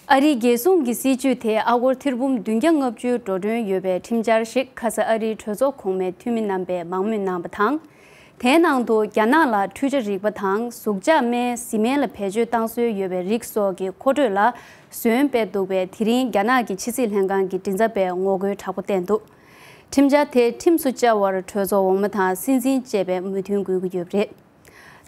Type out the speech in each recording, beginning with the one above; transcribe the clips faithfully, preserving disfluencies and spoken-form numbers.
ཨ་རིའི་རྒྱལ་སྲུང་གི་སྲིད་ཇུས་དེ་ཨ་སྒོར་ཐེར་འབུམ་བདུན་བརྒྱ་ལྔ་བཅུ་འགྲོ་གྲོན་ཡོད་པའི་ཁྲིམས་འཆར་ཞིག་ཁ་ས་ཨ་རིའི་གྲོས་ཚོགས་གོང་མའི་འཐུས་མི་རྣམ་པས་མང་མོས་གནང་བ་དང་། དེའི་ནང་དུ་རྒྱ་ནག་ལ་འཕྲུལ་ཆས་རིག་པ་དང་གཟུགས་འཇགས་སྨན་བཟི་སྨན་ལ་བེད་སྤྱོད་བཏང་སྲོལ་ཡོད་པའི་རིགས་སོགས་ཀྱི་མཁོ་སྤྲོད་ལ་ཟོན་སྤེལ་འདུག་པས། དེ་རིང་རྒྱ་ནག་གི་ཕྱི་སྲིད་ལྷན་ཁང་གི་མགྲིན་ཚབ་པས་ངོ་རྒོལ་དྲག་པོ་བསྟན་འདུག་ཁྲིམས་འཆར་དེ་ཁྲིམས་སུ་བཅའ་བར་གྲོས་ཚོགས་འོག་མ་དང་སྲིད་འཛིན་བཅས་པས་མོས་མཐུན་དགོས་ཀྱི་ཡོད་པ་རེད།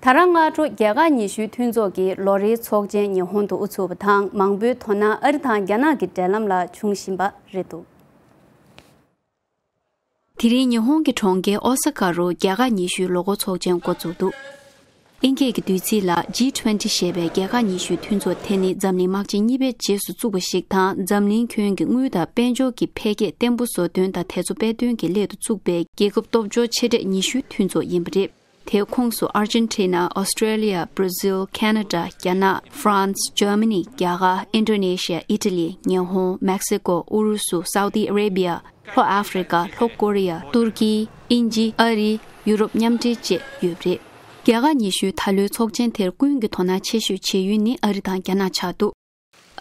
ད་རང་སྔ་དྲོ་རྒྱལ་ཁབ་ཉི་ཤུའི་མཐུན་ཚོགས་ཀྱི་ལོ་རེའི་ཚོགས་ཆེན་ཉི་ཧོང་དུ་དབུ་ཚུགས་པ་དང་། མང་པོའི་དོ་སྣང་ཨ་རི་དང་རྒྱ་ནག་གི་འབྲེལ་ལམ་ལ་བྱུང་བཞིན་པ་རེད་འདུག་དེ་རིང་ཉི་ཧོང་གི་གྲོང་ཁྱེར་ཨོ་ས་ཀ་རུ་རྒྱལ་ཁབ་ཉི་ཤུའི་ལོ་འཁོར་ཚོགས་ཆེན་འགོ་འཛུགས་འདུག་ཨིན་སྐད་ཀྱི་བསྡུས་ཚིག་ལ་ཇི་ཊུ་ཝེན་ཊི་ཞེས་པའི་རྒྱལ་ཁབ་ཉི་ཤུའི་མཐུན་ཚོགས་དེ་ནི་འཛམ་གླིང་དམག་ཆེན་གཉིས་པའི་རྗེས་སུ་བཙུགས་པ་ཞིག་དང་། འཛམ་གླིང་ཁྱོན་གྱི་དངུལ་དང་དཔལ་འབྱོར་གྱི་འཕེལ་རྒྱས་བརྟན་པོ་བཟོ་དོན་དང་དེ་ཚོ་སྤེལ་དོན་གྱི་སླད་དུ་བཙུགས་པའི་རྒྱལ་ཁབ་སྟོབས་འབྱོར་ཆེ་གྲས་ཉི་ཤུའི་མཐུན་ཚོགས་ཡིན་པ་རེད། དེའི་ཁོངས་སུ་ཨར་ཇེན་ཊི་ན། ཨོ་སི་ཀྲེ་ལི་ཡ། བྷར་ཛིལ། ཁེ་ན་ཌ། རྒྱ་ནག། ཧྥ་རན་སི། ཇར་མ་ནི། རྒྱ་གར། ཨིན་ཌོ་ནེ་ཤི་ཡ། ཨི་ཊ་ལི། ཉི་ཧོང་། མེག་སི་ཀོ། ཨུ་རུ་སུ། སའུ་དི་ཨ་རེ་བི་ཡ། ལྷོ་ཨ་ཧྥི་རི་ཀ། ལྷོ་ཀོ་རི་ཡ། ཏུར་ཀི། དབྱིན་ཇི། ཨ་རི། ཡུ་རོབ་མཉམ་འབྲེལ་བཅས་ཡོད་པ་རེད། རྒྱལ་ཁབ་ཉི་ཤུའི་ད་ལོའི་ཚོགས་ཆེན་དེར་ཀུན་གྱིས་དོ་སྣང་ཆེ་ཤོས་བྱེད་ཡུལ་ནི་ཨ་རི་དང་རྒྱ་ནག་ཆགས་འདུག་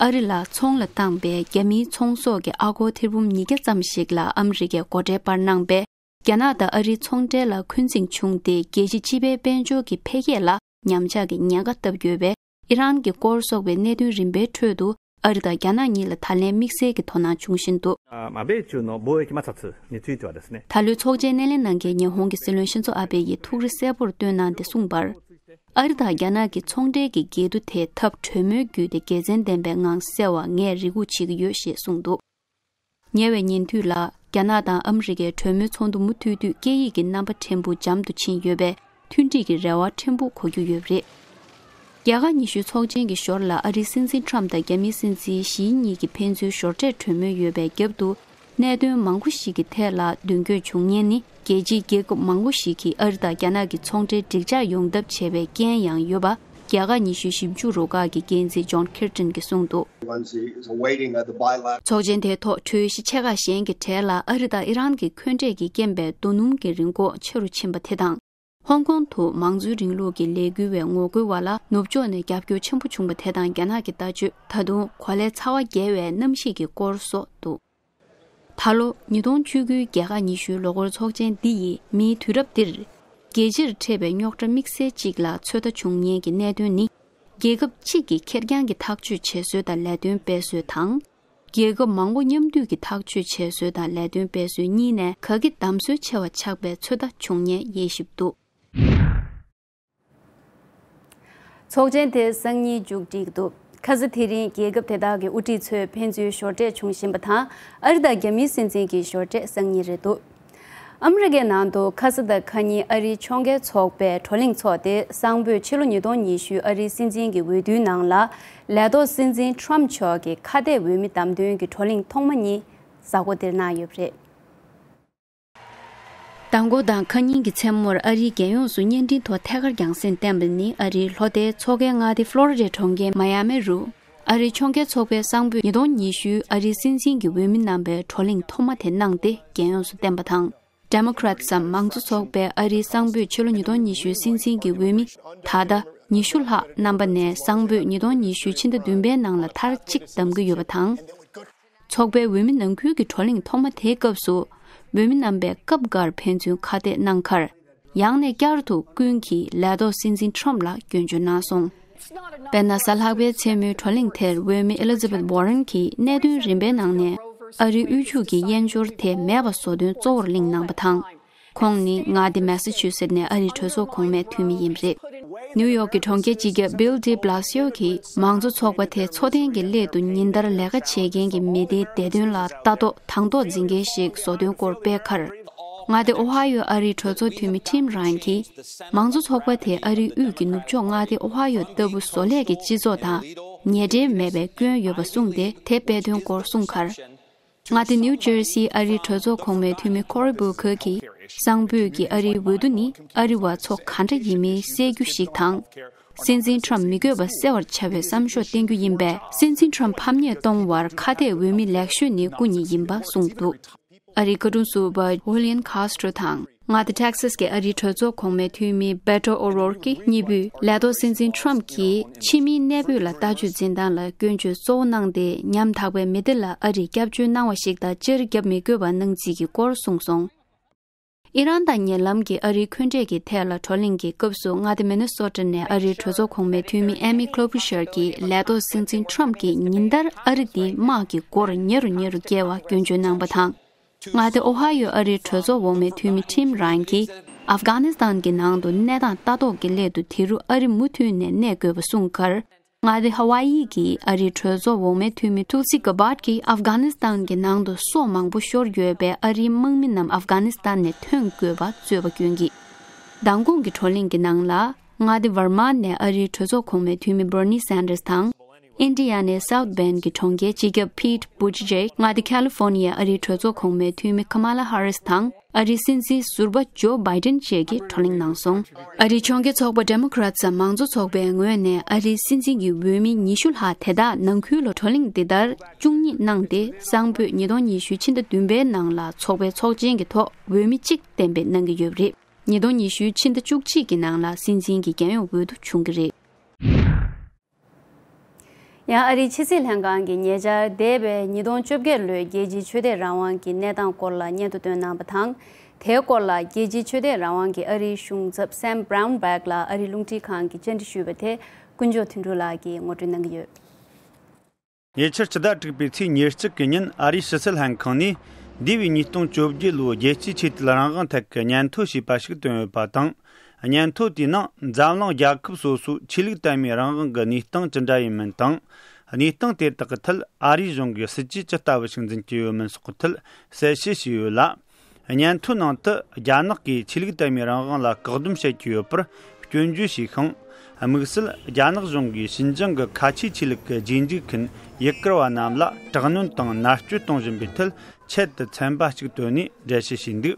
ཨ་རི་ལ་ཚོང་ལ་བཏང་པའི་རྒྱ་མིའི་ཚོང་ཟོག་གི་ཨ་སྒོར་ཐེར་འབུམ་ཉིས་བརྒྱ་ཙམ་ཞིག་ལ་ཨ་མི་རི་ཀས་སྒོ་ཁྲལ་སྤར་གནང་པས། རྒྱ་ནག་དང་ཨ་རིའི་ཚོང་འབྲེལ་ལ་འཁོན་འཛིང་བྱུང་སྟེ། རྒྱལ་སྤྱིའི་སྤྱི་པའི་དཔལ་འབྱོར་གྱི་འཕེལ་རྒྱས་ལ་ཉམས་ཆག་གི་ཉེན་ཁ་བཏབ་ཡོད་པས། ཨི་རན་གྱི་སྐོར་སོགས་པའི་གནད་དོན་རིམ་པའི་ཁྲོད་དུ་ཨ་རི་དང་རྒྱ་ནག་གཉིས་ལ་ད་ལན་དམིགས་བསལ་གྱི་དོ་སྣང་བྱུང་བཞིན་འདུག་ཨ།米中の貿易摩擦についてはですね。 ད་ལོའི་ཚོགས་ཆེན་སྣེ་ལེན་གནང་མཁན་ཉི་ཧོང་གི་སྲིད་བློན་ཤིན་ཛོ་ཨ་བྷེ་ཡིས་ཐུགས་རེ་གསལ་པོར་བཏོན་གནང་སྟེ་གསུངས་པར། ཨ་རི་དང་རྒྱ་ནག་གི་ཚོང་འབྲེལ་གྱི་འགལ་འདུ་དེ་ཐབས་གྲོས་མོལ་བརྒྱུད་དེ་དགེ་མཚན་ལྡན་པའི་ངང་སེལ་བར་ངས་རེ་སྒུག་བྱེད་ཀྱི་ཡོད་ཞེས་གསུངས་འདུག་ཉེ་བའི་ཉིན་དུས་ལ་རྒྱ་ནག་དང་ཨ་མི་རི་ཀའི་གྲོས་མོལ་ཚོགས་འདུ་མུ་མཐུད་དུ་སྐད་ཡིག་གི་རྣམ་པ་ཕྲན་བུ་འཇམ་དུ་ཕྱིན་ཡོད་པས། མཐུན་སྒྲིལ་གྱི་རེ་བ་ཕྲན་བུ་གོ་རྒྱུ་ཡོད་པ་རེད། རྒྱལ་ཁབ་ཉི་ཤུའི་ཚོགས་ཆེན་གྱི་ཞོར་ལ་ཨ་རིའི་སྲིད་འཛིན་ཁྲམ་དང་རྒྱ་མིའི་སྲིད་འཛིན་ཞི་གཉིས་ཀྱིས་ཕན་ཚུན་ཞོར་འབྲེལ་གྲོས་མོལ་ཡོད་པའི་རྒྱབ་ཏུ། གནད་དོན་མང་པོ་ཞིག་གི་ཐད་ལ་མདུན་སྐྱོད་བྱུང་མཁན་ནི། རྒྱལ་སྤྱིའི་རྒྱལ་ཁབ་མང་པོ་ཞིག་གིས་ཨ་རི་དང་རྒྱ་ནག་གི་ཚོང་འབྲེལ་འགྲིག་འཇགས་ཡོང་ཐབས་བྱས་པའི་རྐྱེན་ཡང་ཡོད་པ། རྒྱལ་ཁབ་ཉི་ཤུའི་ཞིབ་འཇུག་རུ་ཁག་གི་འགན་འཛིན་ཇོན་ཁིར་ཏན་གྱིས་གསུངས་འདུག་ཚོགས་ཆེན་དེའི་ཐོག་གྲོས་གཞི་ཆེ་ཁག་གཞན་གྱི་གྲས་ལ་ཨ་རི་དང་ཨི་རན་གྱི་འཁོན་འགྲས་ཀྱི་རྐྱེན་པས་རྡོ་སྣུམ་གྱི་རིན་གོང་ཆེ་རུ་ཕྱིན་པ་དེ་དང་། ཧོང་ཀོང་དུ་མང་གཙོའི་རིང་ལུགས་ཀྱི་ལས་འགུལ་བའི་ངོ་རྒོལ་བ་ལ་ནུབ་ཕྱོགས་ནས་རྒྱབ་སྐྱོར་ཆེན་པོ་བྱུང་བ་དེ་དང་། རྒྱ་ནག་གི་ལྟ་སྤྱོད་ད་དུང་གོ་ལའི་ཚ་བ་རྒྱས་པའི་གནམ་གཤིས་ཀྱི་སྐོར་སོགས་འདུག་ད་ལོ་ཉིས་སྟོང་བཅུ་དགུའི་རྒྱལ་ཁབ་ཉི་ཤུའི་ལོ་འཁོར་ཚོགས་ཆེན་འདི་ཡིས་མིའི་དུས་རབས་འདིར་རྒྱལ་སྤྱིར་འཕྲད་པའི་རྙོག་དྲ་དམིགས་བསལ་གཅིག་ལ་ཚོད་ལྟ་བྱུང་མཁན་གྱི་གནད་དོན་ནི། རྒྱལ་ཁབ་གཅིག་གིས་ཁེར་རྐྱང་གི་ཐག་གཅོད་བྱེད་སྲོལ་དང་ལས་དོན་སྤེལ་སྲོལ་དང་། རྒྱལ་ཁབ་མང་པོ་མཉམ་འདུས་ཀྱི་ཐག་གཅོད་བྱེད་སྲོལ་དང་ལས་དོན་སྤེལ་སྲོལ་གཉིས་ནས་ག་གེ་གདམ་སྲོལ་ཆེ་བ་ཆགས་པའི་ཚོད་ལྟ་བྱུང་མཁན་དབྱེ་ཞིབ་འདུག་ཚོགས་ཆེན་དེ་སང་ཉིན་མཇུག་སྒྲིལ་འདུག་ཁ་སང་དེ་རིང་རྒྱལ་ཁབ་དེ་དག་གི་དབུ་ཁྲིད་ཚོས་ཕན་ཚུན་ཞོར་འབྲེལ་བྱུང་བཞིན་པ་དང་། ཨ་རི་དང་རྒྱ་མིའི་སྲིད་འཛིན་གྱི་ཞོར་འབྲེལ་སང་ཉིན་རེད་འདུག་ཨ་མི་རི་ཀའི་ནང་དུ་ཁ་ས་དང་ཁ་ཉིན་ཨ་རིའི་ཕྱོགས་འགལ་ཚོགས་པས་བགྲོ་གླེང་ཚོགས་ཏེ། གསང་ཕོད་ཕྱི་ལོ་ཉིས་སྟོང་ཉི་ཤུ་ཨ་རིའི་སྲིད་འཛིན་གྱི་འོས་བསྡུའི་ནང་ལ་ལས་ཐོག་སྲིད་འཛིན་ཁྲམ་མཆོག་གི་ཁ་གཏད་འོས་མི་བདམས་ཐོན་གྱི་བགྲོ་གླེང་ཐོག་མ་གཉིས་གཟའ་འཁོར་འདིར་གནང་ཡོད་པ་རེད། མདང་དགོང་དང་ཁ་ཉིན་གྱི་མཚན་མོར་ཨ་རིའི་རྒྱལ་ཡོངས་སུ་བརྙན་འཕྲིན་ཐོག་ཐད་ཀར་རྒྱང་སྲིང་བསྟན་པ་ནི། ཨ་རིའི་ལྷོ་མཐའི་མཚོ་ཁའི་མངའ་སྡེ་ཕློ་རི་ཌའི་གྲོང་ཁྱེར་མ་ཡ་མི་རུ། ཨ་རིའི་ཕྱོགས་འགལ་ཚོགས་པའི་གསང་ཕོད་ཉིས་སྟོང་ཉི་ཤུ་ཨ་རིའི་སྲིད་འཛིན་གྱི་འོས་མི་རྣམ་པའི་བགྲོ་གླེང་ཐོག་མ་དེ་གནང་སྟེ་རྒྱལ་ཡོངས་སུ་བསྟན་པ་དང་། ཌེ་མོ་ཀ་རེ་ཊི་སམ་མང་གཙོ་ཚོགས་པའི་ཨ་རིའི་གསང་ཕོད་ཕྱི་ལོ་ཉིས་སྟོང་ཉི་ཤུའི་སྲིད་འཛིན་གྱི་འོས་མི་ད་ལྟ་ཉི་ཤུ་ལྷག་རྣམ་པ་ནས་གསང་ཕོད་ཉིས་སྟོང་ཉི་ཤུ་ཕྱི་ཟླ་བདུན་པའི་ནང་ལ་མཐར་གཅིག་བདམས་ཀྱི་ཡོད་པ་དང་། ཚོགས་པའི་འོས་མི་ནང་ཁུལ་གྱི་བགྲོ་གླེང་ཐོག་མ་དེའི་སྐབས་སུ། འོས་མི་རྣམ་པས་སྐབས་འགར་ཕན་ཚུན་ཁ་གཏད་གནང་ཁར། ཡང་ནས་བསྐྱར་དུ་ཀུན་གྱིས་ལས་ཐོག་སྲིད་འཛིན་ཁྲམ་ལ་སྐྱོན་བརྗོད་གནང་སོང་། དཔེར་ན། གཟའ་ལྷག་པའི་མཚན་མོའི་བགྲོ་གླེང་དེར་འོས་མི་ཨེ་ལི་ཛ་བེད་ཝོ་རན་གྱིས་གནད་དོན་རིམ་པའི་ནང་ནས་ཨ་རིའི་དབུལ་ཕྱུག་གི་དབྱེན་སྦྱོར་དེ་མེད་པ་བཟོ་དོན་གཙོ་བོར་གླེང་གནང་བ་དང་། ཁོང་ནི་མངའ་སྡེ་མེ་ས་ཆུ་སེད་ནས་ཨ་རིའི་གྲོས་ཚོགས་གོང་མའི་འཐུས་མི་ཡིན་པ་རེད། ནིའུ་ཡོག་གི་གྲོང་ཁྱེར་སྤྱི་ཁྱབ་བྷིལ་ཌི་བྷ་ལ་སི་ཡོ་གིས་མང་གཙོ་ཚོགས་པ་དེ་འཚོ་རྟེན་གྱི་སླད་དུ་ཉིན་ལྟར་ལས་ཀ་བྱེད་མཁན་གྱི་མི་སྡེའི་བདེ་དོན་ལ་ལྟ་རྟོག་དང་ཐོག་འཛིན་མཁན་ཞིག་བཟོ་དོན་སྐོར་སྤེལ་ཁར། མངའ་སྡེ་ཨོ་ཧ་ཡོའི་ཨ་རིའི་གྲོས་ཚོགས་འཐུས་མི་ཊིམ་རཱན་གྱིས། མང་གཙོ་ཚོགས་པ་དེས་ཨ་རིའི་དབུས་ཀྱི་ནུབ་ཕྱོགས་མངའ་སྡེ་ཨོ་ཧ་ཡོ་ལྟ་བུ་བཟོ་ལས་ཀྱི་སྤྱི་ཚོགས་དང་ཉེ་འབྲེལ་མེད་པའི་སྐྱོན་ཡོད་པ་གསུངས་ཏེ། དེ་སྤེལ་དོན་སྐོར་གསུངས་ཁར། མངའ་སྡེ་ནིའུ་ཇར་སིའི་ཨ་རིའི་གྲོས་ཚོགས་གོང་མའི་འཐུས་མི་ཁོ་རི་བྷུ་ཁར་གྱིས། གསང་ཕོད་ཀྱི་ཨ་རིའི་འོས་བསྡུ་ནི་ཨ་རི་བ་ཚོ་ག་འདྲ་ཡིན་མིན་གསལ་རྒྱུ་ཞིག་དང་། སྲིད་འཛིན་ཁྲམ་མི་དགོས་པ་གསལ་བར་བྱ་བའི་བསམ་ཤོག་བསྟན་རྒྱུ་ཡིན་པས། སྲིད་འཛིན་ཁྲམ་ཕམ་ཉེས་གཏོང་བར་ཁ་གཏད་འོས་མི་ལེགས་ཤོས་ནི་སྐུ་ཉིད་ཡིན་པ་གསུངས་འདུག་ཨ་རིའི་བཀའ་དྲུང་ཟུར་པ་ཇུ་ལི་ཡན་ཁཱ་སི་ཊོ་དང་། མངའ་སྡེ་ཊེག་སཱས་ཀྱི་ཨ་རིའི་གྲོས་ཚོགས་གོང་མའི་འཐུས་མི་བེ་ཏོ་ཨོ་རོར་ཀྱིས་གཉིས་པོས་ལས་ཐོག་སྲིད་འཛིན་ཊམ་གྱིས་ཕྱི་མིའི་གནས་སྤོས་ལ་ལྟ་སྤྱོད་འཛིན་སྟངས་ལ་སྐྱོན་བརྗོད་གཙོ་བོ་གནང་སྟེ། ཉམ་ཐག་པའི་མི་སྡེ་ལ་ཨ་རིས་སྐྱབས་བཅོལ་གནང་བ་ཞིག་དང་སྤྱིར་བརྒྱབ་མི་དགོས་པ་གནང་རྩིས་ཀྱི་སྐོར་གསུངས་སོང་། ཨི་རན་དང་ཉེ་ལམ་གྱི་ཨ་རིའི་འཁོན་འགྲས་ཀྱི་ཐད་ལ་བགྲོ་གླེང་གི་སྐབས་སུ། མངའ་སྡེ་མི་ནི་སོ་ཊ་ནས་ཨ་རིའི་གྲོས་ཚོགས་གོང་མའི་འཐུས་མི་ཨེ་མི་ཀློ་བུ་ཤར་གྱིས་ལས་ཐོག་སྲིད་འཛིན་ཊམ་གྱིས་ཉིན་ལྟར་ཨ་རི་འདིའི་དམག་གི་སྒོར་ཉེ་རུ་ཉེ་རུ་བསྐྱལ་བ་སྐྱོན་བརྗོད་གནང་བ་དང་། མངའ་སྡེ་ཨོ་ཧ་ཡོའི་ཨ་རིའི་གྲོས་ཚོགས་འོག་མའི་འཐུས་མི་ཊིམ་རང་གིས་ཨབ་གྷ་ནི་སི་ཐན་གྱི་ནང་དུ་གནས་སྟངས་ལྟ་རྟོག་གི་སླད་དུ་དེ་རུ་ཨ་རི་མུ་མཐུད་ནས་གནས་དགོས་པ་གསུངས་ཁར། མངའ་སྡེ་ཧ་ཝཱ་ཡི་གི་ཨ་རིའི་གྲོས་ཚོགས་འོག་མའི་འཐུས་མི་ཐུལ་སི་གྷ་བྷར་གྱིས་ཨབ་གྷ་ནི་སི་ཐན་གྱི་ནང་དུ་སྲོག་མང་པོ་ཤོར་ཡོད་པའི་ཨ་རིའི་དམག་མི་རྣམས་ཨབ་གྷ་ནི་སི་ཐན་ནས་ཐོན་དགོས་པ་རྩོད་པ་བསྐྱོན་གྱིས། མདང་དགོང་གི་བགྲོ་གླེང་གི་ནང་ལ། མངའ་སྡེ་ཝར་མ་ནས་ཨ་རིའི་གྲོས་ཚོགས་གོང་མའི་འཐུས་མི་བྷར་ནི་སན་ཌར་སི་དང་། ཨིན་ཌི་ཡ་ནའི་སའུཐ་བྷེན་གྱི་གྲོང་ཁྱེར་སྤྱི་ཁྱབ་ཕིད་བྷུ་ཏི་ཇེཇ། མངའ་སྡེ་ཁ་ལི་ཧྥོར་ནི་ཡའི་ཨ་རིའི་གྲོས་ཚོགས་གོང་མའི་འཐུས་མི་ཁ་མ་ལ་ཧ་རིས་དང་། ཨ་རིའི་སྲིད་འཛིན་ཟུར་པ་ཇོ་བྷའི་ཌེན་བཅས་ཀྱིས་བགྲོ་གླེང་གནང་སོང་། ཨ་རིའི་གྲོང་ཁྱེར་ཚོགས་པ་ཌེ་མོ་ཀ་རེ་ཊི་མང་གཙོ་ཚོགས་པའི་ངོས་ནས་ཨ་རིའི་སྲིད་འཛིན་གྱི་འོས་མི་ཉི་ཤུ་ལྷག་དེ་དག་ནང་ཁུལ་ལ་བགྲོ་གླེང་འདི་ལྟར་བཅུ་གཉིས་གནང་སྟེ། སང་ཕོད་ཉིས་སྟོང་ཉི་ཤུ་ཕྱི་ཟླ་བདུན་པའི་ནང་ལ་ཚོགས་པའི་ཚོགས་ཆེན་གྱི་ཐོག་འོས་མི་གཅིག་གཏན་འབེབས་གནང་གི་ཡོད་པ་རེད། ཉིས་སྟོང་ཉི་ཤུ་ཕྱི་ཟླ་བཅུ་གཅིག་གི་ནང་ལ་སྲིད་འཛིན་གྱི་རྒྱལ་ཡོངས་འོས་བསྡུ་བྱུང་གི་རེད། ཡང་ཨ་རིའི་ཕྱི་སྲིད་ལྷན་ཁང་གིས་ཉེ་ཆར་འདས་པའི་ཉིས་སྟོང་བཅོ་བརྒྱད་ལོའི་རྒྱལ་སྤྱིའི་ཆོས་དད་རང་དབང་གི་གནས་སྟངས་སྐོར་ལ་སྙན་ཐོ་བཏོན་གནང་བ་དང་། དེའི་སྐོར་ལ་རྒྱལ་སྤྱིའི་ཆོས་དད་རང་དབང་གི་ཨ་རིའི་གཞུང་ཚབ་སེམ་བྷ་རའུན་བྷེག་ལ་ཨ་རིའི་རླུང་འཕྲིན་ཁང་གིས་བཅར་འདྲི་ཞུས་པ་དེ་ཀུན་མཆོག་དོན་གྲུབ་ལགས་ཀྱིས་ངོ་སྤྲོད་གནང་གི་ཡོད། ཉེ་ཆར་ཕྱི་ཟླ་དྲུག་པའི་ཚེས་ཉེར་གཅིག་གི་ཉིན་ཨ་རིའི་ཕྱི་སྲིད་ལྷན་ཁང་ནས་འདས་པའི་ཉིས་སྟོང་བཅོ་བརྒྱད་ལོའི་རྒྱལ་སྤྱིའི་ཆོས་དད་རང་དབང་ཐད་ཀྱི་སྙན་ཐོ་ཞེས་པ་ཞིག་བཏོན་ཡོད་པ་དང་། སྙན་ཐོ་དེའི་ནང་འཛམ་གླིང་རྒྱལ་ཁབ་སོ་སོའི་ཆོས་ལུགས་དད་མོས་རང་དབང་གི་གནས་སྟངས་ཅི་འདྲ་ཡིན་མིན་དང་། གནས་སྟངས་དེ་དག་གི་ཐད་ཨ་རིའི་གཞུང་གིས་སྲིད་ཇུས་ཇི་ལྟ་བུ་ཞིག་འཛིན་གྱི་ཡོད་མིན་སོགས་ཀྱི་ཐད་གསལ་བཤད་བྱས་ཡོད་ལ། སྙན་ཐོའི་ནང་དུ་རྒྱ་ནག་གིས་ཆོས་ལུགས་དད་མོས་རང་དབང་ལ་བཀག་སྡོམ་བྱེད་ཀྱི་ཡོད་པར་སྐྱོན་བརྗོད་བྱས་ཤིང་། དམིགས་བསལ་རྒྱ་ནག་གཞུང་གིས་ཞིན་ཅང་གི་ཁ་ཆེའི་ཆོས་ལུགས་ཀྱི་རྗེས་འཇུག་མཁན་ཡུ་གུར་བ་རྣམས་ལ་དྲག་གནོན་དང་མནར་གཅོད་གཏོང་བཞིན་པའི་ཐད་ཆེད་དུ་ཚན་པ་གཅིག་བཏོན་ནས་འགྲེལ་བཤད་བྱས་འདུག་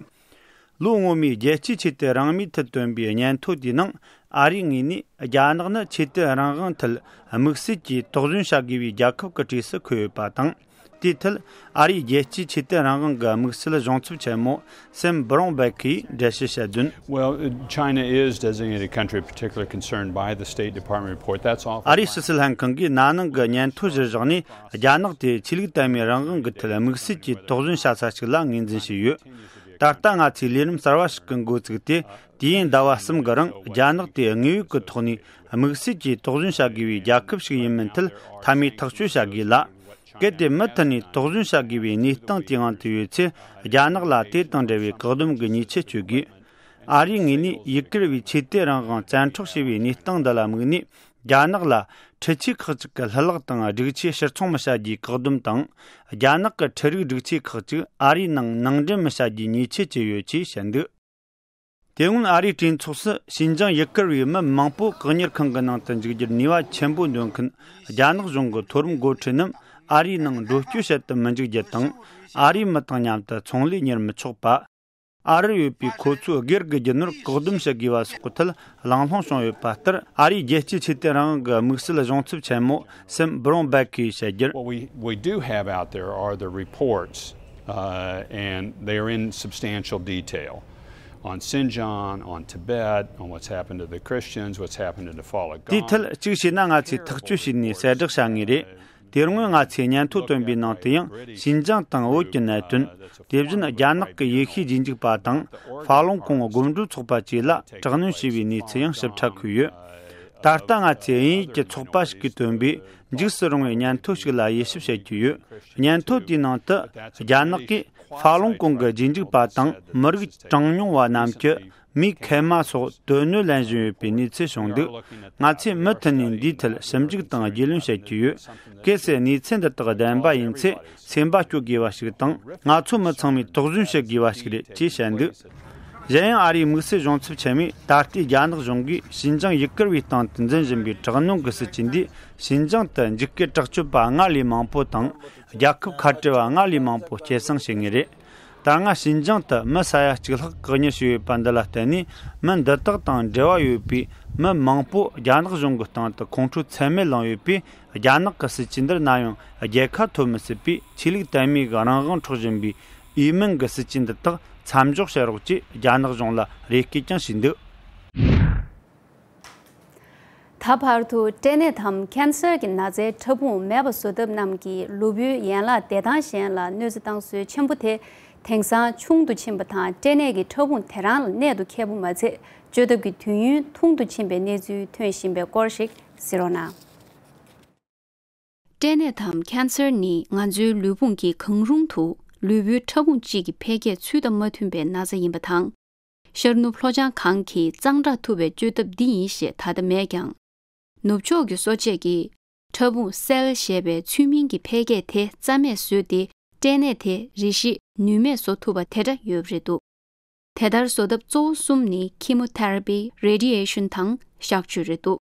ལོ་སྔོན་མའི་རྒྱལ་སྤྱིའི་ཆོས་དད་རང་མོས་ཐད་བཏོན་པའི་སྙན་ཐོ་དེའི་ནང་ཨ་རིའི་ངོས་ནས་རྒྱ་ནག་ནི་ཆོས་དད་རང་དབང་ཐད་དམིགས་བསལ་གྱིས་དོགས་ཟོན་བྱ་དགོས་པའི་རྒྱལ་ཁབ་ཀྱི་གྲས་སུ་འཁོད་ཡོད་པ་དང་། དེའི་ཐད་ཨ་རིའི་རྒྱལ་སྤྱིའི་ཆོས་དད་རང་དབང་གི་དམིགས་བསལ་གཞུང་ཚབ་ཆེན་མོ་སེམ་བྷ་རོན་བྷེག་གིས་འགྲེལ་བཤད་བྱས་དོན། Well, China is designated a country of particular concern by the State Department report. That's off. ཨ་རིའི་ཕྱི་སྲིད་ལྷན་ཁང་གིས་ན་ནིང་གི་སྙན་ཐོ་གཞིར་བཞག་ནས། རྒྱ་ནག་དེ་ཆོས་ལུགས་དད་མོས་རང་དབང་གི་ཐད་དམིགས་བསལ་གྱིས་དོགས་ཟོན་བྱ་ས་ཞིག་ལ་ངོས་འཛིན་བྱས་ཡོད། ད་ལྟ་ང་ཚོས་ལས་རིམ་གསར་བ་ཞིག་གི་འགོ་བཙུགས་ཏེ། དུས་ཡུན་ཟླ་བ་གསུམ་གྱི་རིང་རྒྱ་ནག་དེ་དངོས་ཡོད་ཀྱི་ཐོག་ནས་དམིགས་བསལ་གྱིས་དོགས་ཟོན་བྱ་དགོས་པའི་རྒྱལ་ཁབ་ཞིག་ཡིན་མིན་ཐད་མཐའ་མའི་ཐག་གཅོད་བྱ་དགོས་ལ། གལ་ཏེ་མུ་མཐུད་ནས་དོགས་ཟོན་བྱ་དགོས་པའི་གནས་སྟངས་དེའི་དབང་དུ་ཡོད་ཚེ། རྒྱ་ནག་ལ་དེ་དང་འབྲེལ་བའི་བཀག་སྡོམ་གྱི་ཉེས་ཆད་གཅོད་དགོས། ཨ་རིའི་ངོས་ནས་ཡུ་གུར་བའི་ཆོས་དད་རང་དབང་བཙན་འཕྲོག་བྱས་པའི་གནས་སྟངས་འདི་ལ་དམིགས་ནས། རྒྱ་ནག་ལ་འཕྲུལ་ཆས་ཁག་ཅིག་གི་ལྷུ་ལག་དང་སྒྲིག་ཆས་ཕྱིར་ཚོང་མི་བྱ་རྒྱུའི་བཀག་སྡོམ་དང་། རྒྱ་ནག་གི་འཕྲུལ་རིག་སྒྲིག་ཆས་ཁག་ཅིག་ཨ་རིའི་ནང་ནང་འདྲེན་མི་བྱ་རྒྱུའི་ཉེས་ཆད་བཅད་ཡོད་ཅེས་བཤད་འདུག་དེ་སྔོན་ཨ་རིའི་གྲོས་ཚོགས་སུ་ཞིན་ཅང་ཡུ་གུར་བའི་མི་མང་པོ་བཀག་ཉར་ཁང་གི་ནང་དུ་འཇུག་རྒྱུར་ནུས་པ་ཆེན་པོ་འདོན་མཁན་རྒྱ་ནག་གཞུང་གི་མཐོ་རིམ་འགོ་ཁྲིད་རྣམས་ཨ་རིའི་ནང་འགྲོ་སྐྱོད་བྱེད་དུ་མི་འཇུག་རྒྱུ་དང་། ཨ་རིའི་མི་དང་མཉམ་དུ་ཚོང་ལས་གཉེར་མི་ཆོག་པ། ཨ་རིར་ཡོད་པའི་ཁོ་ཚོའི་སྒེར་གྱི་རྒྱུ་ནོར་བཀག་སྡོམ་བྱེད་དགོས་པ་སོགས་ཀྱི་ཐད་གླེང་སློང་བྱུང་ཡོད་པ་ལྟར། ཨ་རིའི་རྒྱལ་སྤྱིའི་ཆོས་དད་རང་དབང་གི་དམིགས་བསལ་གཞུང་ཚབ་ཆེན་མོ་སེམ་བྷ་རོན་བྷེག་གིས་བཤད་རྒྱུར། What we, we do have out there are the reports, uh, and they are in substantial detail on Xinjiang, on Tibet, on what's happened to the Christians, what's happened to the Falun Gong. དེའི་ཐད་གཅིག་བྱས་ན་ང་ཚོས་ཐག་གཅོད་བྱས་ནས་གསལ་བསྒྲགས་བྱ་ངེས་རེད། དེ་སྔོན་ང་ཚོས་སྙན་ཐོ་བཏོན་པའི་ནང་དུ་ཡང་ཞིན་ཅང་དང་བོད་ཀྱི་གནད་དོན། དེ་བཞིན་རྒྱ་ནག་གི་ཡེ་ཤུའི་རྗེས་འཇུག་པ་དང་ཧྥ་ལུང་ཀོང་དགོན་སྡོད་ཚོགས་པ་བཅས་ལ་དྲག་གནོན་བྱས་པའི་གནས་ཚུལ་ཡང་ཞིབ་ཕྲ་འཁོད་ཡོད། ད་ལྟ་ང་ཚོས་དབྱིན་ཡིག་གི་ཚོགས་པ་ཞིག་གིས་བཏོན་པའི་འཇིགས་སུ་རུང་བའི་སྙན་ཐོ་ཞིག་ལ་དབྱེ་ཞིབ་བྱེད་ཀྱི་ཡོད། སྙན་ཐོ་དེའི་ནང་དུ་རྒྱ་ནག་གིས་ཧྥ་ལུང་ཀོང་གི་རྗེས་འཇུག་པ་དང་མི་རིགས་གྲངས་ཉུང་བ་རྣམས་ཀྱི་མིའི་ཁལ་མ་སོགས་དོན་གནོད་ལེན་བཞིན་ཡོད་པའི་གནས་ཚུལ་བྱུང་འདུག་ང་ཚོས་མུ་མཐུད་ནས་འདིའི་ཐད་ཞིབ་འཇུག་དང་རྒྱུས་ལོན་བྱེད་ཀྱི་ཡོད། གལ་སྲིད་གནས་ཚུལ་འདི་དག་བདེན་པ་ཡིན་ཚེ་སེམས་པ་སྐྱོ་དགོས་པ་ཞིག་དང་། ང་ཚོ་མི་ཚང་མས་དོགས་ཟོན་བྱེད་དགོས་པ་ཞིག་རེད་ཅེས་བཤད་འདུག་གཞན་ཡང་ཨ་རིའི་དམིགས་བསལ་གཞུང་ཚབ་ཆེན་མོས་ད་ལྟའི་རྒྱ་ནག་གཞུང་གིས་ཞིན་ཅང་ཡུ་གུར་བའི་སྟེང་དུ་འཛིན་བཞིན་པའི་དྲག་གནོན་གྱི་སྲིད་ཇུས་འདིས་ཞིན་ཅང་དུ་འཇིགས་སྐུལ་དྲག་སྤྱོད་པ་སྔར་ལས་མང་པོ་དང་། རྒྱལ་ཁབ་ཁ་བྲལ་བ་སྔར་ལས་མང་པོ་སྐྱེད་སྲིང་བྱེད་ངེས་རེད། ད་སྔ་ཞིན་ཅང་དུ་མི་ས་ཡ་གཅིག་ལྷག་བཀག་ཉར་བྱས་ཡོད་པ་འདི་ལ་བརྟེན་ནས། མི་འདི་དག་དང་འབྲེལ་བ་ཡོད་པའི་མི་མང་པོ་རྒྱ་ནག་གཞུང་གི་སྟེང་དུ་ཁོང་ཁྲོ་ཚད་མེད་ལངས་ཡོད་པས། རྒྱ་ནག་གི་སྲིད་ཇུས་འདིར་ནམ་ཡང་རྒྱལ་ཁ་ཐོབ་མི་སྲིད་པས། ཆོས་ལུགས་དད་མོས་ཀྱི་རང་དབང་འཕྲོག་བཞིན་པའི་འོས་མིན་གྱི་སྲིད་ཇུས་འདི་དག་ མཚམས་འཇོག་བྱེད་རོགས་ཅེས་རྒྱ་ནག་གཞུང་ལ་རེ་སྐུལ་ཀྱང་ཞུས་འདུག། ད་བར་དུ་སྐྲན་ནད་དམ་ཁེན་སར་གྱི་ན་ཚའི་ཕྲ་ཕུང་མེད་པ་བཟོ་ཐབས་རྣམས་ཀྱིས་ལུས་པོའི་ཡན་ལག་བདེ་ཐང་གཞན་ལ་གནོད་འཚེ་བཏང་སྲོལ་ཆེན་པོ་དེ་དེང་སང་ཆུང་དུ་ཕྱིན་པ་དང་། སྐྲན་ནད་ཀྱི་ཕྲ་ཕུང་དེ་རང་ལ་གནད་དུ་འཁེལ་པ་མ་ཚད། བཅོས་ཐབས་ཀྱི་དུས་ཡུན་ཐུང་དུ་ཕྱིན་པའི་གནས་ཚུལ་ཐོན་བཞིན་པའི་སྐོར་ཞིག་གཟིགས་རོགས་གནང་། སྐྲན་ནད་དམ་ཁེན་སར་ནི་ང་ཚོའི་ལུས་ཕུང་གིས་གང་རུང་དུ་ལུས་པོའི་ཕྲ་ཕུང་གཅིག་གི་འཕེལ་རྒྱས་ཚུལ་དང་མ་མཐུན་པའི་ན་ཚ་ཡིན་པ་དང་། ཤར་ནུབ་ལྷོ་བྱང་གང་གིས་གཙང་སྦྲ་ཐུབ་པའི་བཅོས་ཐབས་འདི་ཡིན་ཞེས་ད་ལྟ་མེད་ཀྱང་། ནུབ་ཕྱོགས་ཀྱི་གསོ་དཔྱད་ཀྱིས་ཕྲ་ཕུང་སེལ་ཞེས་པའི་ཚུལ་མིན་གྱི་འཕེལ་རྒྱས་དེ་རྩ་མེད་བཟོས་ཏེ། སྐྲན་ནད་དེ་རེ་ཞིག་ནུས་མེད་བཟོ་ཐུབ་པ་དེ་འདྲ་ཡོད་པ་རེད་འདུག། དེ་ལྟར་བཟོ་ཐབས་གཙོ་བོ་གསུམ་ནི་ཁི་མོ་ཐེ་ར་པི། རེ་ཌི་ཡེ་ཤན་དང་གཤག་བཅོས་རེད་འདུག།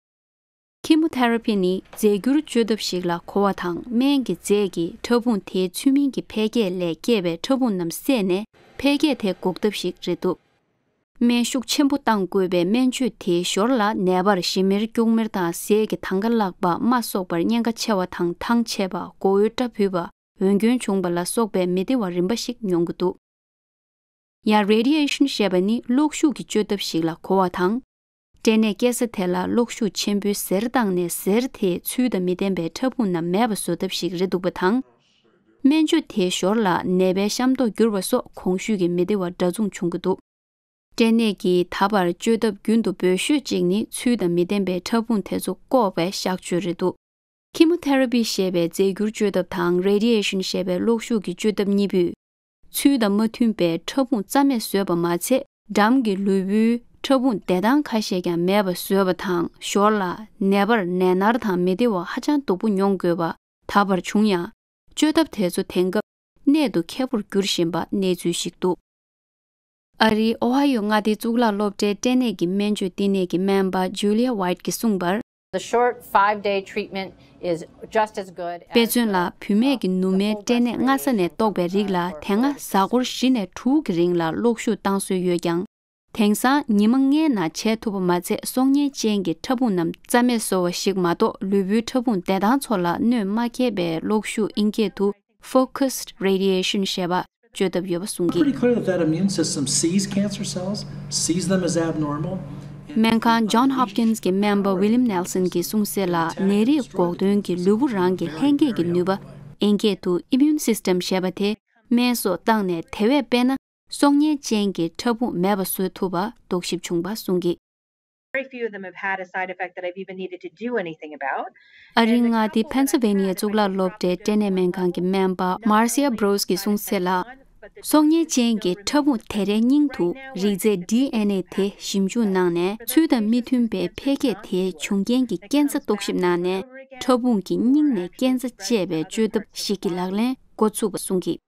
ཁི་མོ་ཐེ་ར་པི་ནི་རྫས་འགྱུར་བཅོས་ཐབས་ཤིག་ལ་གོ་བ་དང་། སྨན་གྱི་རྫས་ཀྱིས་ཕྲ་ཕུང་དེའི་ཚུལ་མིན་གྱི་འཕེལ་རྒྱས་ལས་སྐྱེས་པའི་ཕྲ་ཕུང་རྣམས་བསད་ནས་འཕེལ་རྒྱས་དེ་འགོག་ཐབས་ཤིག་རེད་འདུག། སྨན་ཤུགས་ཆེན་པོ་བཏང་དགོས་པའི་སྨན་བཅོས་དེའི་ཞོར་ལ། ནད་པར་ཞི་མེར་སྐྱུག་མེར་དང་ཟས་ཀྱི་དང་ག་ལག་པ་མ་གསོག་པར་གཉན་ཁ་ཆེ་བ་དང་ཐང་ཆད་པ། མགོ་བོའི་སྐྲ་བུད་པ། འོན་སྐྱོན་བྱུང་བ་ལ་སོགས་པའི་མི་བདེ་བ་རིམ་པ་ཞིག་མྱོང་གི་འདུག། ཡང་རེ་ཌི་ཡེ་ཤན་ཞེས་པ་ནི་གློག་ཤུགས་ཀྱི་བཅོས་ཐབས་ཤིག་ལ་གོ་བ་དང་། སྐྲན་ནད་སྐྱེ་ས་དེ་ལ་གློག་ཤུགས་ཆེན་པོའི་གཟེར་བཏང་ནས། གཟེར་དེའི་ཚུལ་དང་མི་ལྡན་པའི་ཕྲ་ཕུང་རྣམས་མེད་པ་བཟོ་ཐབས་ཤིག་རེད་འདུག་པ་དང་། སྨན་བཅོས་དེའི་ཞོར་ལ་ནད་པའི་གཤམ་ཐོག་བསྒྱུར་བ་སོགས་གོང་ཞུས་ཀྱི་མི་བདེ་བ་འདྲ་མཚུངས་བྱུང་གི་འདུག། སྐྲན་ནད་ཀྱི་ད་བར་བཅོས་ཐབས་རྒྱུན་དུ་འབོད་ཤོས་གཅིག་ནི་ཚུལ་དང་མི་ལྡན་པའི་ཕྲ་ཕུང་དེ་ཚོ་བཀོག་པའི་གཤག་བཅོས་རེད་འདུག། ཁི་མོ་ཐེ་ར་པི་ཞེས་པའི་རྫས་འགྱུར་བཅོས་ཐབས་དང་། རེ་ཌི་ཡེ་ཤན་ཞེས་པའི་གློག་ཤུགས་ཀྱི་བཅོས་ཐབས་གཉིས་པོས་ཚུལ་དང་མ་མཐུན་པའི་ཕྲ་ཕུང་རྩ་མེད་བཟོས་པ་མ་ཚད། འགྲམ་གྱི་ལུས་པོའི་ཕྲ་ཕུང་བདེ་ཐང་ཁ་ཤས་ཀྱང་མེད་པ་བཟོས་པ་དང་། ཞོར་ལ་ནད་པར་ནད་མནར་དང་མི་བདེ་བ་ཧ་ཅང་སྡུག་པོ་མྱོང་དགོས་པ་ད་བར་བྱུང་ཡང་། བཅོས་ཐབས་དེ་ཚོ་དེང་སྐབས་གནད་དུ་འཁེལ་པོར་འགྱུར་བཞིན་པ་གནས་ཚུལ་ཞིག་འདུག། ཨ་རིའི་ཨོ་ཧ་ཡོ་མངའ་སྡེའི་གཙུག་ལག་སློབ་གྲྭའི་སྐྲན་ནད་ཀྱི་སྨན་བཅོས་བསྟི་གནས་ཀྱི་སྨན་པ་ཇུ་ལི་ཡ་ཝའིཊ་གིས་གསུངས་པར། The short five-day treatment is just as good as དཔེ་མཚོན་ལ། བུད་མེད་ཀྱི་ནུ་མའི་སྐྲན་ནད་སྔ་ས་ནས་བཏོག་པའི་རིགས་ལ་དེ་སྔ་གཟའ་འཁོར་བཞི་ནས་དྲུག་གི་རིང་ལ་གློག་ཤུགས་བཏང་སྲོལ་ཡོད་ཀྱང་། དེང་སང་ཉི་མ་ལྔའི་ནང་བྱེད་ཐུབ་པ་མ་ཚད། སྲོག་ཉེན་ཅན་གྱི་ཕྲ་ཕུང་རྣམས་རྩ་མེད་བཟོ་བ་ཞིག་མ་གཏོགས། ལུས་པོའི་ཕྲ་ཕུང་བདེ་ཐང་ཚོ་ལ་གནོད་མ་སྐྱེལ་བའི་གློག་ཤུགས་ཨིན་སྐད་དུ་focused radiation ཞེས་པ་བཅོས་ཐབས་ཡོད་པ་གསུངས་ཀྱི། Pretty clear that that immune system sees cancer cells, sees them as abnormal. སྨན་ཁང་John Hopkins གྱི་སྨན་པ་William Nelson གྱིས་གསུངས་གསལ་ལ། ནད་རིགས་འགོག་འདོན་གྱི་ལུས་པོ་རང་གི་ལྷན་སྐྱེས་ཀྱི་ནུས་པ། ཨིན་སྐད་དུ་immune system ཞེས་པ་དེ་སྨན་གསོ་བཏང་ནས་དེ་བས་དཔེར་ན། སྲོག་ཉེན་ཅན་གྱི་ཕྲ་ཕུང་མེད་པ་བཟོ་ཐུབ་པ་རྟོག་ཞིབ་བྱུང་བ་གསུངས་ཀྱི། Very few of them have had a side effect that I've even needed to do anything about. ཨ་རིའི་མངའ་སྡེ་ཕེན་སི་ཝེ་ནི་ཡའི་གཙུག་ལག་སློབ་གྲྭའི་སྐྲན་ནད་སྨན་ཁང་གི་སྨན་པ་Marcia Brose གིས་གསུངས་གསལ་ལ། སྲོག་ཉེན་ཅན་གྱི་ཕྲ་ཕུང་དེ་རའི་སྙིང་དུ་རིགས་རྫས་ཌི་ཨེན་ཨེ་དེ་ཞིབ་འཇུག་གནང་ནས། ཚུལ་དང་མི་མཐུན་པའི་འཕེལ་རྒྱས་དེའི་བྱུང་རྐྱེན་གྱི་རྐྱེན་རྩ་རྟོག་ཞིབ་གནང་ནས། ཕྲ་ཕུང་གི་སྙིང་ནས་རྐྱེན་རྩ་བཅད་པའི་བཅོས་ཐབས་ཤིག་གི་ལག་ལེན་འགོ་ཚུགས་པ་གསུངས་ཀྱི།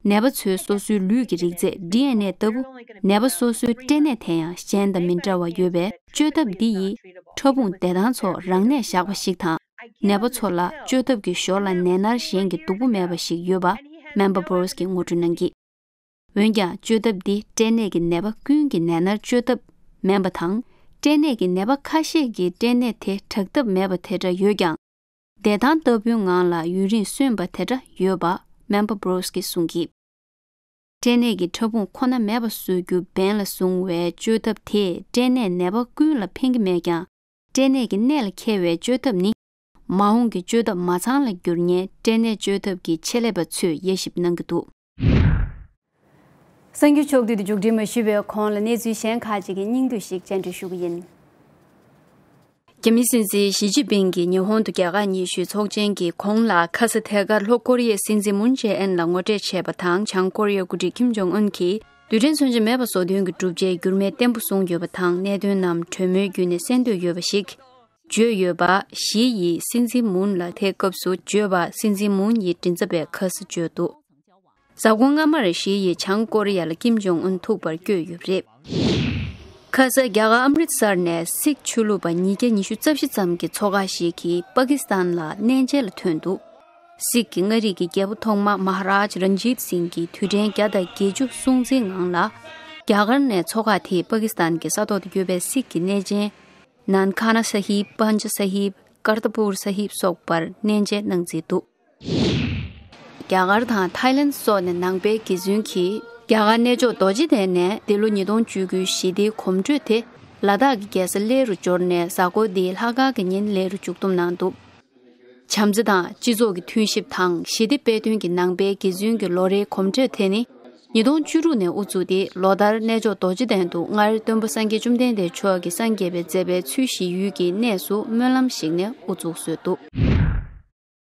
ནད་པ་ཚོའི་སོ་སོའི་ལུས་ཀྱི་རིགས་རྫས་ཌི་ཨེན་ཨེ་ལྟ་བུ། ནད་པ་སོ་སོའི་སྐྲན་ནད་དེ་ཡང་གཞན་དང་མི་འདྲ་བ་ཡོད་པས། བཅོས་ཐབས་འདི་ཡིས་ཕྲ་ཕུང་བདེ་ཐང་ཚོ་རང་གནས་བཞག་པ་ཞིག་དང་། ནད་པ་ཚོ་ལ་བཅོས་ཐབས་ཀྱི་ཞོར་ལ་ནད་མནར་གཞན་གྱི་སྡུག་པོ་མེད་པ་ཞིག་ཡོད་པ་སྨན་པ་Brose གིས་ངོ་སྤྲོད་གནང་གིས། འོན་ཀྱང་བཅོས་ཐབས་འདི་སྐྲན་ནད་ཀྱི་ནད་པ་ཀུན་གྱི་ནད་མནར་བཅོས་ཐབས་མིན་པ་དང་། སྐྲན་ནད་ཀྱི་ནད་པ་ཁ་ཤས་ཀྱི་སྐྲན་ནད་དེ་དྲག་ཐབས་མེད་པ་དེ་འདྲ་ཡོད་ཀྱང་། བདེ་ཐང་ལྟ་བུའི་ངང་ལ་ཡུན་རིང་གསོན་པ་དེ་འདྲ་ཡོད་པ་སྨན་པ་Brose གིས་གསུངས་ཀྱིས། སྐྲན་ནད་ཀྱི་ཕྲ་ཕུང་ཁོ་ན་མེད་པ་བཟོ་རྒྱུ་འབེན་ལ་བཟུང་བའི་བཅོས་ཐབས་དེས་སྐྲན་ནད་ནད་པ་ཀུན་ལ་ཕན་གྱི་མེད་ཀྱང་། སྐྲན་ནད་ཀྱི་གནད་ལ་འཁེལ་བའི་བཅོས་ཐབས་ནི། མ་འོངས་ཀྱི་བཅོས་ཐབས་མ་ཚང་ལ་འགྱུར་ཉེན། སྐྲན་ནད་བཅོས་ཐབས་ཀྱི་ཆེད་ལས་པ་ཚོས་དབྱེ་ཞིབ་གནང་གི་འདུག། གསར་འགྱུར་ཕྱོགས་བསྡུས་དེ་མཇུག་སྒྲིལ་མ་ཞུས་པའི་གོང་ལ་གནས་ཚུལ་གཞན་ཁག་ཅིག་གི་སྙིང་བསྡུས་ཤིག་སྤྱན་འབུལ་ཞུ་གི་ཡིན། རྒྱ་མིའི་སྲིད་འཛིན་ཞི་ཅིན་ཕིང་གིས་ཉི་ཧོང་དུ་རྒྱ་གར་ཉི་ཤུའི་ཚོགས་ཆེན་གྱི་གོང་ལ། ཁ་ས་དེ་གར་ལྷོ་ཀོ་རི་ཡའི་སྲིད་འཛིན་མུན་ཇེ་ཨིན་ལ་ངོ་འཕྲད་བྱས་པ་དང་། བྱང་ཀོ་རི་ཡའི་འགོ་ཁྲིད་ཁིམ་ཇོང་ཨུན་གྱིས་རྡུལ་ཕྲན་མཚོན་ཆ་མེད་པ་བཟོ་དོན་གྱི་གྲུབ་ཆ་འགྱུར་མེད་བརྟན་པོ་བཟུང་ཡོད་པ་དང་། གནད་དོན་རྣམས་གྲོས་མོལ་བརྒྱུད་ནས་གསན་འདོད་ཡོད་པ་ཞིག་བརྗོད་ཡོད་པ། ཞི་ཡིས་སྲིད་འཛིན་མུན་ལ་དེ་སྐབས་སུ་བརྗོད་པ། སྲིད་འཛིན་མུན་ཡིས་མགྲིན་ཚབ་པས་ཁ་ས་བརྗོད་འདུག། གཟའ་འཁོར་སྔ་མར་ཞི་ཡིས་བྱང་ཀོ་རི་ཡ་ལ་ཀིམ་ཇོང་ཨུན་ཐུག་པར་བསྐྱོད་ཡོད་པ་རེད། ཁ་ས་རྒྱ་གར་ཨམ་རིད་སར་ནས་སིག་ཆོས་ལུགས་པ་ཉིས་བརྒྱ་ཉི་ཤུ་རྩ་བཞི་ཙམ་གྱི་ཚོགས་ཁག་ཞིག་གིས་པ་ཀི་སི་ཐན་ལ་གནས་མཇལ་ལ་ཐོན་འདུག། སིག་གི་མངའ་རིས་ཀྱི་རྒྱལ་པོ་ཐོག་མ་མ་ཧ་རཱཇ་རན་ཇིད་སིང་གིས་དུས་དྲན་བརྒྱ་དང་བརྒྱད་ཅུ་སྲུང་བརྩིའི་ངང་ལ། རྒྱ་གར་ནས་ཚོགས་ཁག་དེས་པ་ཀི་སི་ཐན་གྱི་ས་ཐོག་ཏུ་ཡོད་པའི་སིག་གི་གནས་ཆེན་ནན་ཁ་ན་ས་ཧིབ། པན་ཇ་ས་ཧིབ། ཀར་ཏ་པུར་ས་ཧིབ་སོགས་པར་གནས་མཇལ་གནང་མཛད་འདུག། རྒྱ་གར་དང་ཐའི་ལན་སོགས་ནས་ནང་པའི་དགེ་བཙུན་གྱིས་ རྒྱ་གར་གནས་མཆོག་རྡོ་རྗེ་གདན་ནས་འདི་ལོ་ཉིས་སྟོང་བཅུ་དགུའི་ཞི་བདེའི་གོམ་བགྲོད་དེ་ལ་དྭགས་ཀྱི་རྒྱལ་ས་གླེ་རུ་འབྱོར་ནས་གཟའ་འཁོར་འདིའི་ལྷག་དཀར་གྱི་ཉིན་གླེ་རུ་མཇུག་བསྡོམས་གནང་འདུག་བྱམས་བརྩེ་དང་སྤྱི་ཚོགས་ཀྱི་མཐུན་གཤིབ་དང་ཞི་བདེ་སྤེལ་སྟོན་གྱི་ནང་པའི་དགེ་མཚན་གྱི་ལོ་རེའི་གོམ་བགྲོད་དེ་ནི་ཉིས་སྟོང་བཅུ་དྲུག་ནས་དབུ་བཙུགས་ཏེ་ལོ་ལྟར་གནས་མཆོག་རྡོ་རྗེ་གདན་དུ་སྔར་སྟོན་པ་སངས་རྒྱས་བཅོམ་ལྡན་འདས་མཆོག་གིས་སངས་རྒྱས་པའི་མཛད་པའི་ཚུལ་ཞི་ཡུལ་གྱི་གནས་སུ་སྨོན་ལམ་ཞིག་ནས་དབུ་བཙུགས་སྲོལ་འདུག